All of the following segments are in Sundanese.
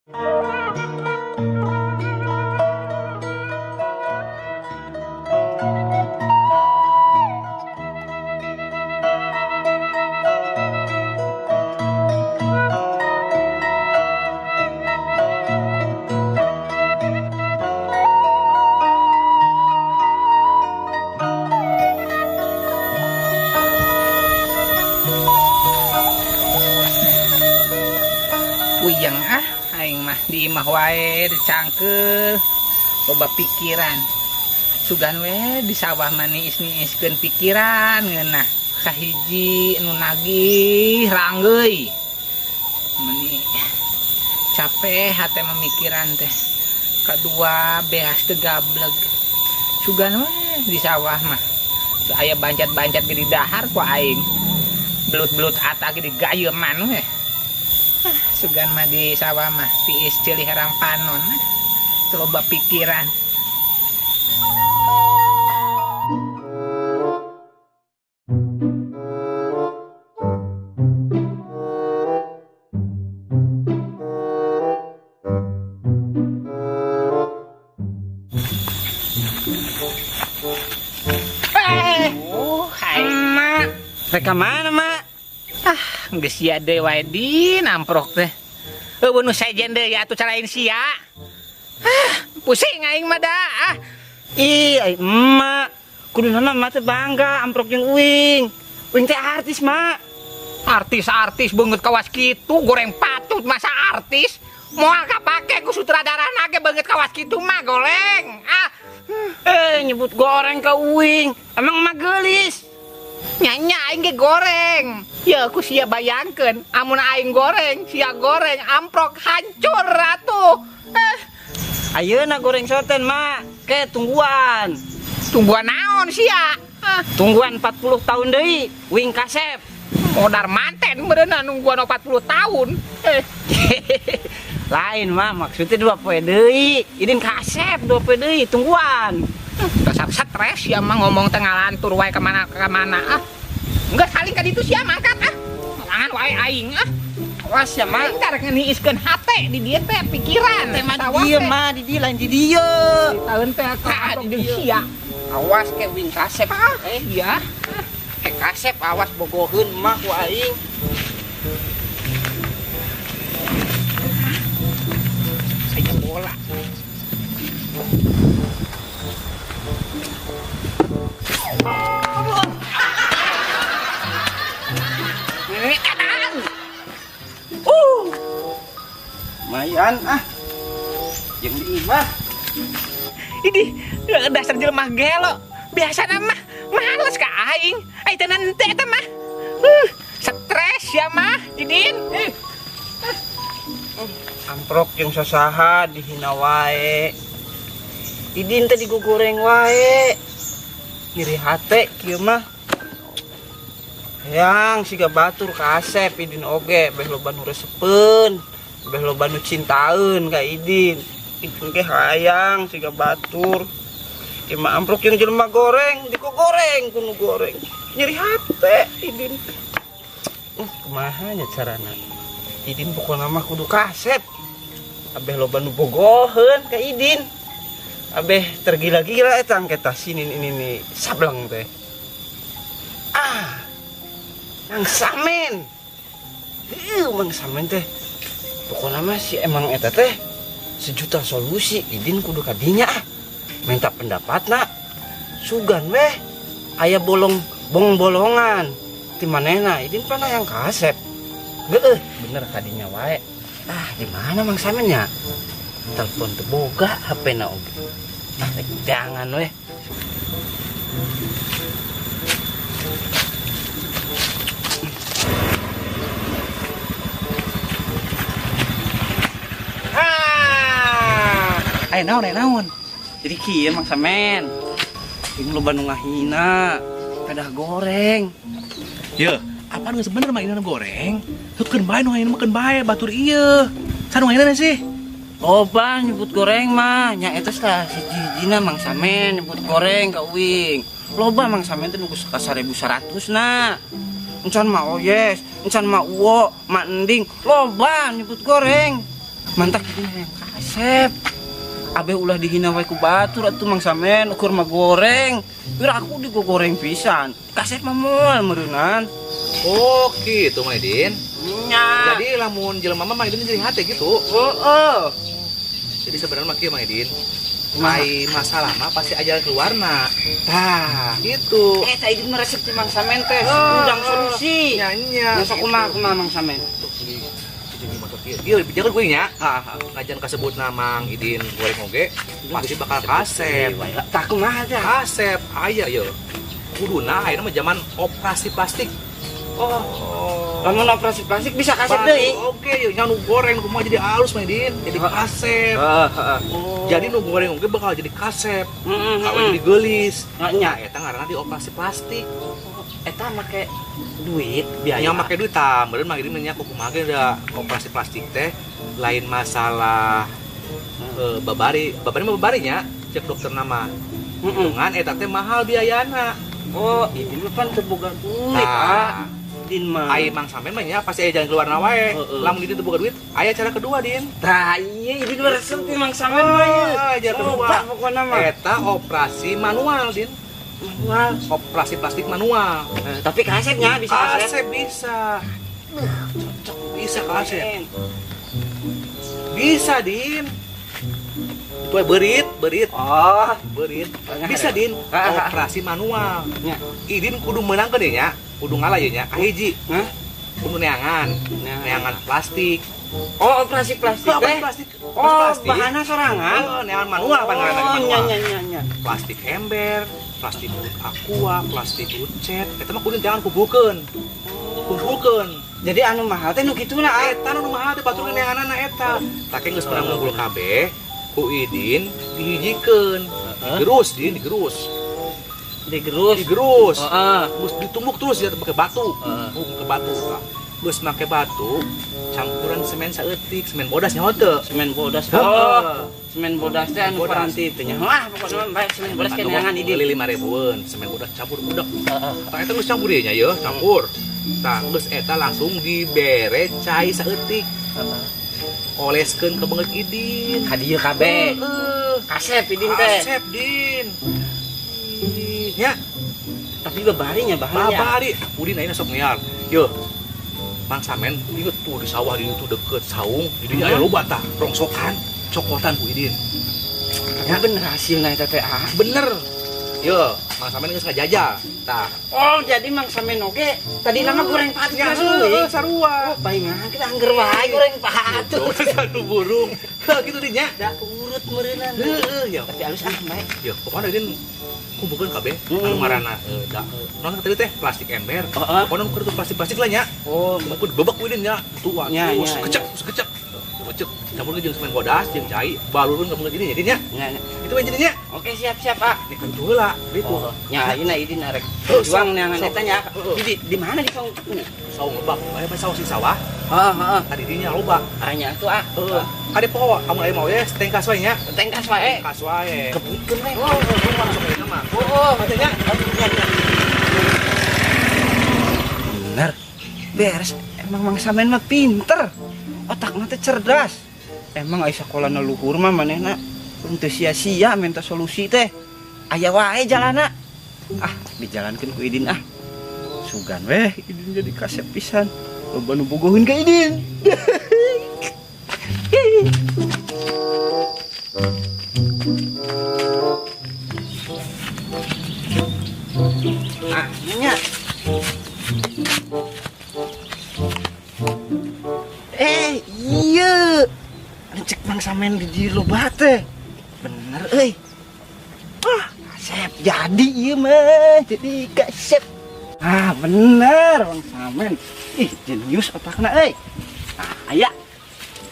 Puyeng ah, aing mah di imah wae dicangkeul, loba pikiran. Sugan we di sawah mah niis-niiskeun pikiran ngeunah. Kahiji nu nagih ranggeuy. Meni capek hate memikiran teh. Kadua beas teu gableg. Sugan we di sawah mah. Teu aya bancat-bancat ge didahar ku aing. Belut-belut ata ge digayeman we. Ah, sugan mah di sawah mah tiis ceuli herang panon. Teu loba pikiran. Hai. Mak, rek ka mana, Mak? Ah, geus sia deui wae di namprok teh. Eueuh nu sejen deui atuh carain sia. Ah, pusing aing mah da. Ah. Ih, ai emak. Kuduna mah emak teh bangga amprok jeung uing. Uing teh artis, Mak. Artis-artis beungeut kawas kitu, goreng patut masa artis. Moal kapake ku sutradarana ge beungeut kawas kitu mah goleng. Ah. Nyebut goreng ka uing. Emang emak geulis. Nya-nya aing ge goreng. Ya ku sia bayangkeun, amun aing goreng, sia goreng amprok hancur atuh. Ayeuna goreng soten, Mak. Ke tungguan. Tungguan naon sia? Ah. Tungguan 40 tahun deui, uing kasep. Modar manten meureunna nungguan 40 tahun. Lain, Mak, maksudnya 2 poe deui. Idin kasep 2 poe deui, tungguan. Dasar stres sia mah ngomong teh ngalantur wae ka mana ka mana ah. Enggak saling ka ditu sia mangkat ah. Malangan wae aing ah. Awas ya, Mak. Aing teh rek niiskeun hate di dieu teh pikiran. Teh mah di Sawah dieu, teh. Mak, di dieu lain di dieu. Di taun teh ka Ah, amprok di jeung dieu. sia. Awas ke wing kasep. Ah, iya. Kasep awas bogoheun mah ku aing. Saya bola. Ini kanan. Lumayan ah. Jeung di imah. Ini dasar jelema gelo. Biasana mah males ka aing. Ai teh nante eta mah. Stres ya mah, Didin. Amprok jeung sasaha dihina wae. Idin teh digugoreng wae. Nyeri hate kieu mah. Hayang siga batur kasep Idin oge beh loba nu resepeun, beh loba nu cintaeun ka Idin. Idin ge hayang siga batur. Ieu mah amprok jeung jelema goreng, digogoreng ku nu goreng. Nyeri hate Idin. Kumaha nya carana? Idin pokona mah kudu kasep. Abeh loba nu bogoheun ka Idin. Abeh tergila-gila eta engke tah sinin ini nih sableng teh. Ah. Mang Samen. Heuh, Mang Samen teh. Pokona mah si emang eta teh sejuta solusi Idin kudu ka dinya ah. Minta pendapatna. Sugan weh aya bolong bong-bolongan ti manehna Idin pan hayang kasep. Heueuh, bener kadinya wae. Ah, di mana Mang Samen nya? Telepon teu boga H P-na oge. Ah, rek jangan weh. Ah. Aya naon, aya naon? Jadi kieu Mang Samen. Ini loba nu ngahina, pedah goreng. Ye, apaan geus bener mah ini goreng? Heukeun bae nu ngahina mah keun bae batur ieu. Saha nu ngahina sih? Loba nyebut goreng mah, nya eta tah siji-hijina Mang Samen nyebut goreng ka uing. Loba Mang Samen teh nu ka 1100 na. Encan mah oyes, encan mah uwo, mah ending, loba nyebut goreng. Mantak Idin hayang kasep. Abeh ulah dihina wae ku batur atuh Mang Samen ukur mah goreng. Pira aku digoreng pisan. Kasep mah moal meureunnan. Oh, gitu Mang Idin. Nya. Jadi lamun jelema mah Mang Idin jadi hate gitu. Heeh. Jadi sebenarnya mah kieu Mang Idin. Ai masalah mah pasti aja keluarna. Tah, gitu. Eta Idin mah resep ti Mang Samen teh, gudang solusi. Nya nya. Masa kumaha kumaha Mang Samen? Iya, jangan gue nya. Ngajan kasebut nama Mang Idin goreng oge, pasti bakal kasep. Tah kumaha teh? Kasep aya ye. Kuduna ayeuna mah zaman operasi plastik. Oh. Lamun operasi plastik bisa kasep deui. Oke, ye nya nu goreng kumaha jadi halus Mang Idin, jadi kasep. Heeh. Jadi nu goreng oge bakal jadi kasep. Heeh. Jadi geulis. Nya eta ngaranna di operasi plastik. Eta make duit biaya. Nya make duit tah, meureun Mang Idin nya kumaha ge da operasi plastik teh lain masalah babari. Babari mah babari nya, cek dokter nama. Hitungan eta teh mahal biayana. Oh, Idin mah pan teu boga duit, ah. Idin mah. Ai Mang Samen mah nya pasti aya jalan keluar na wae. Lamun Idin teu boga duit, aya cara kedua, Din. Tah, iya Idin mah resep ti Mang Samen mah ieu. Jalan kedua. Pokona mah. Eta operasi manual, Din. Manual. Operasi plastik manual. Tapi kasepnya bisa kasep. Kasep bisa. Cocok bisa kasep. Bisa, Din. Itu berit, berit. Oh, berit. Bisa, Din. Operasi manual. Nya. Idin kudu meunangkeun ieu nya. Kudu ngalah ieu nya. Kahiji. Hah? Kudu neangan. Neangan plastik. Oh, operasi plastik. Operasi plastik. Oh, bahanna sorangan. Oh, neangan manual apa ngaranna manual. Nya nya nya. Plastik ember, plastik aqua, plastik lucet. Eta mah kudu neangan kumpulkeun. Kumpulkeun. Jadi anu mahal teh nu kituna. Eta nu mahal teh batur neanganna eta. Tah geus menang ngumpul kabeh, ku Idin dihijikeun. Digerus, Din, digerus. Digerus. Digerus. Heeh. Geus ditumbuk terus ya pakai batu. Pakai batu. Geus make batu, campuran semen saeutik, semen bodas nya teu. Semen bodas. Oh. Semen bodas teh anu paranti teh nya. Wah, pokona mah bae semen bodas ke neangan Idin. Beli 5.000-eun, semen bodas campur budak. Tah eta geus campur ieu nya yeuh, campur. Tah geus eta langsung dibere cai saeutik. Oleskeun ke beungeut Idin. Ka dieu kabeh. Kasep Idin teh. Kasep, Din. Nya. Tapi babari nya bahannya. Babari. Udin ayeuna sok ngiar. Yeuh. Mang Samen inget tuh di sawah di itu deket saung, di dinya aya loba tah, rongsokan, cokotan ku Idin. Ya bener hasilna eta teh ah. Bener. Yo, Mang Samen geus ngajajal. Tah. Oh, jadi Mang Samen oge tadi nama goreng patut ya, sarua. Oh, palingan kita angger wae goreng patut. Satu burung. Heuh kitu dinya. Da urut meureunana. Heueuh, ya. Tapi alus ah bae. Ya, pokona Idin kumpulkeun kabeh anu ngaranna naon tadi teh plastik ember. Pokona keur tuh plastik-plastik lah nya. Oh, kudu bebek ku Idin nya. Tuh, terus kecek, kecek. Kecek campur jeung semen bodas jeung cai, balurun ka beungeut Idin nya, Din nya. Itu we jadinya. Oke, siap-siap, Pak. Ini kan tuh heula, gitu. Nya ayeuna Idin arek juang neangan eta nya. Di mana di saung? Saung lebak. Aya mah saung si sawah. Heeh, heeh. Tadi dinya loba. Ah nya atuh ah. Heeh. Kade poho, kamu aya mau ye, tengkas wae nya. Tengkas wae. Tengkas wae. Kebutkeun we. Oh, rumah sok ayeuna mah. Oh, katanya. Bener. Beres. Emang Mang Samen mah pinter. Otakna teh cerdas. Emang ai sakolana luhur mah manehna teu sia-sia minta solusi teh. Aya wae jalana. Ah, dijalankeun ku Idin ah. Sugan weh Idin jadi kasep pisan. Loba nu bogoheun ka Idin. Ah, nya. Iya. Cek Mang Samen di dieu loba teh. Bener euy. Ah, kasep jadi ieu mah, jadi kasep. Ah, bener Mang Samen. Ih, jenius otakna euy. Ah, aya.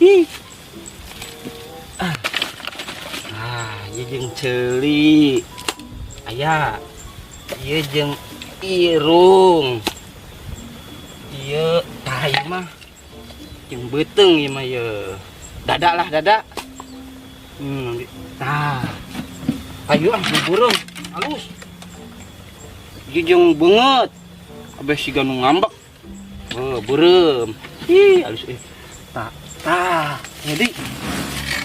Ih. Ah. Ah, ieu jeung ceuli. Aya. Ieu jeung irung. Ieu tah ieu mah jeung beuteung ieu mah ieu. Dada lah, dada. Tah. Ayo ah burung, halus. Ieu jeung beungeut. Abeh siga nu ngambek. Heuh, beureum. Ih, halus euy. Tah, tah. Jadi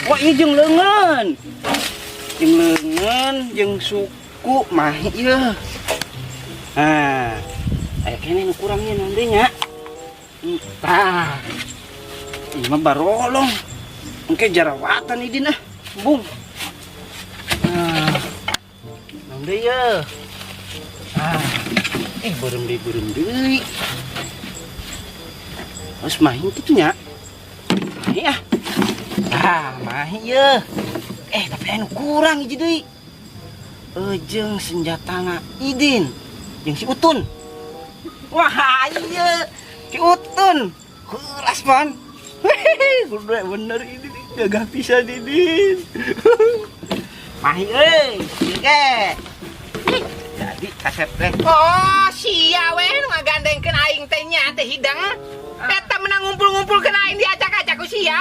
wah ieu jeung leungeun. Jeung leungeun jeung suku mahi ieu. Nah, aya keneh nu kurang ieu naon deui nya? Tah. Ieu mah barolong. Engke jarawatan idin ah. Bung. Nah. Naon deui ieu? Ah. Beureum deui. Terus mahi kitu nya. Mahi ah. Ah, mahi ieu. Tapi anu kurang hiji deui. Jeung senjatana Idin. Jeung si Utun. Wah, iya. Si Utun. Keras, man. Hehehe, kudu bener ini gagah pisan Idin. Mahi euy, ieu ge. Jadi kasep teh. Oh, sia we nu ngagandengkeun aing teh nya teh hidang. Eta menang ngumpul-ngumpulkeun aing diacak-acak ku sia.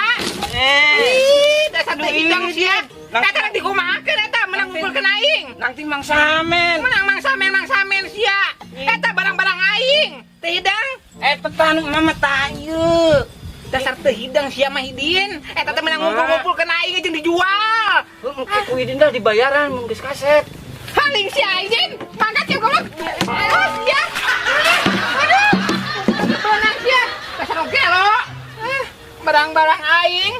Ih, dasar teh hidang sia. Eta rek dikumahakeun eta menang ngumpulkeun aing. Nangti Mang Samen. Menang Mang Samen sia. Eta barang-barang aing teh hidang. Eta tah nu mama tah ieu. Dasar teh hidang sia mah Idin. Eta teh menang ngumpul-ngumpulkeun aing jeung dijual. Heuh, ku Idin dah dibayaran mun geus kaset. Haling sia Idin. Mangkat ya goblok. Aduh sia. Aduh. Beunang sia. Dasar gelo. Barang-barang aing.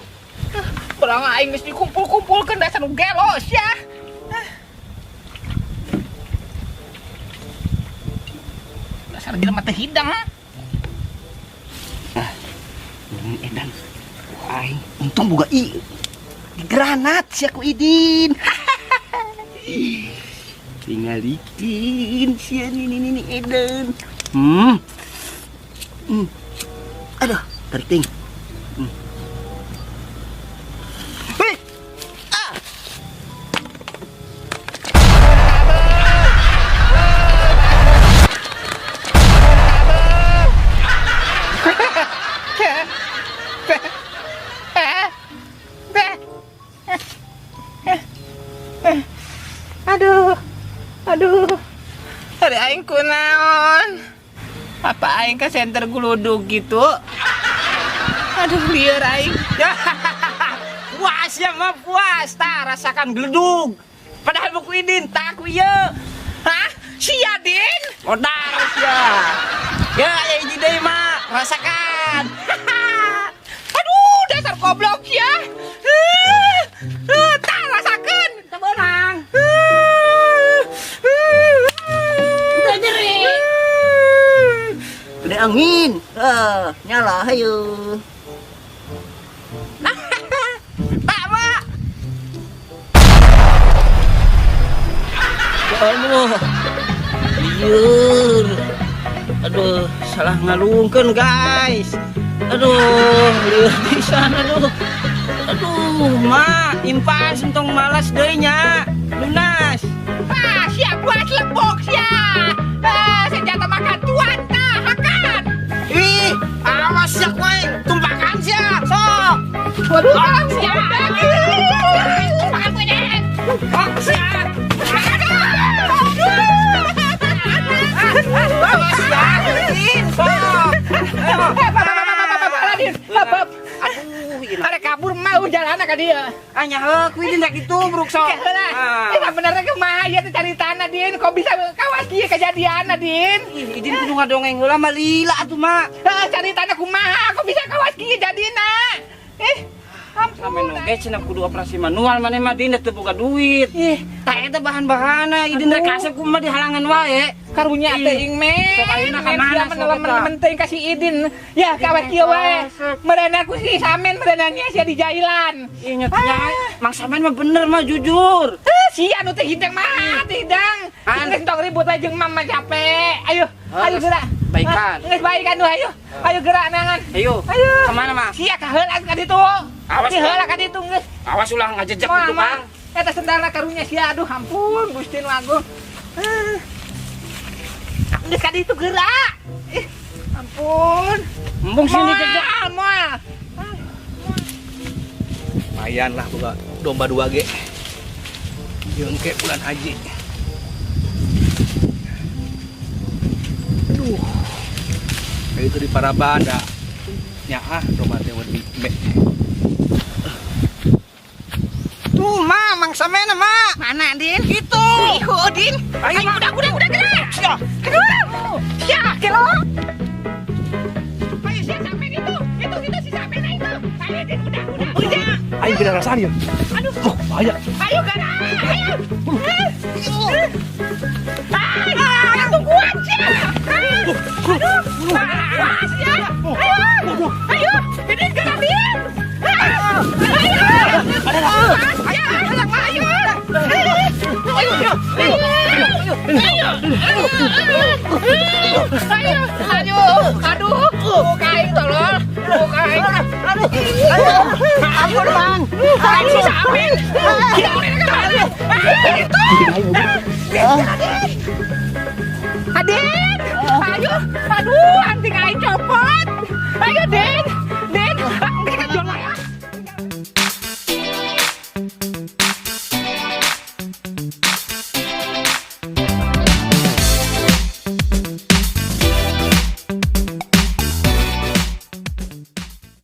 Barang aing geus dikumpul-kumpulkeun dasar gelo sia. Dasar jelema teh hidang. Ah, edan. Aing untung boga i granat sia ku Idin. Tinggal bikin sia ni edan. Aduh, tarik ting. Hei. Ah. Aduh. Aduh. Hari aing kunaon? Apa aing ke center guludug gitu? Aduh, lieur aing. Puas ya mah puas, tah rasakan geledug. Padahal buku Idin tak ku ieu. Hah? Sia Din? Modar sia. Ya aya hiji deui mah, rasakan. Aduh, dasar goblok sia. Tah rasakeun. Teu beunang. Udah angin. Nyala hayu. Pak, Mak. Aduh. Liur. Aduh, salah ngalungkeun, guys. Aduh, liur pisan aduh. Aduh, Mak, impas entong malas deui nya. Lunas. Ah, siap buat lebok sia. Ah, senjata makan tuan tah, hakan. Ih, awas sia kowe, tumpakan sia. Sok. Waduh, sia. Tumpakan kowe. Sok sia. Awas sia, sok. Aduh, ada kabur mau jalan ka dia. Ah nyaho ku Idin rek ditubruk sok. Ah. Sebenarnya kumaha ieu teh caritana Din, kok bisa kawas kieu kejadianna Din? Ih, Idin kudu ngadongeng heula mah lila atuh mak. Heeh, caritana kumaha kok bisa kawas kieu jadina? Ampun. Samen oge cenah kudu operasi manual maneh mah Din teu boga duit. Ih, tah eta bahan-bahanna Idin rek kasep kumaha di halangan wae. Karunya teh ing men. Sok ayeuna ka mana sok eta? Penting kasih Idin. Ya kawas kieu wae. Meureunan ku si Samen meureunannya sia di jailan. Ih nya Mang Samen mah bener mah jujur. Sia nu teh hidang mah, teh hidang. Geus tong ribut aja jeung mama capek. Ayo, ayo gerak. Baikan. Geus baikan tuh ayo. Ayo gerak nangan. Ayo. Ayo. Kemana mah? Sia ka heula ka ditu. Awas si heula ka ditu geus. Awas ulah ngajejek di tukang. Eta sendalna karunya sia aduh ampun Gusti nu agung. Geus ka ditu gerak. Ih, ampun. Embung sini jejak. Moal. Lumayan lah boga domba 2 ge. Jeung ke bulan haji. Aduh. Kayak itu di Parabanda. Nyaah domba teh wedi. Samena, Mak. Mana, Din? Gitu. Ihu, Din. Ayo, Ayo, Mak. udah, gerak. Sia. Aduh. Ya, gelo. Ayo, sia sampai itu. Itu si Samena itu. Ayo, Din, udah. Udah. Aing beda rasaan ya. Aduh. Oh, bahaya. Ayo, gerak. Ayo. Ayo, tungguan, sia. Aduh. Awas, ya. Ayo. Ayo, ini gerak, Din. Ayo. Ayo. Ayo. Ayo. Ayo. Ayo. Ayo. Ayo. Aduh. Buka aing tolol. Buka aing. Aduh. Aduh. Ampun, Mang. Aing si Samin. Itu. Adin, ayo, aduh, anting aing.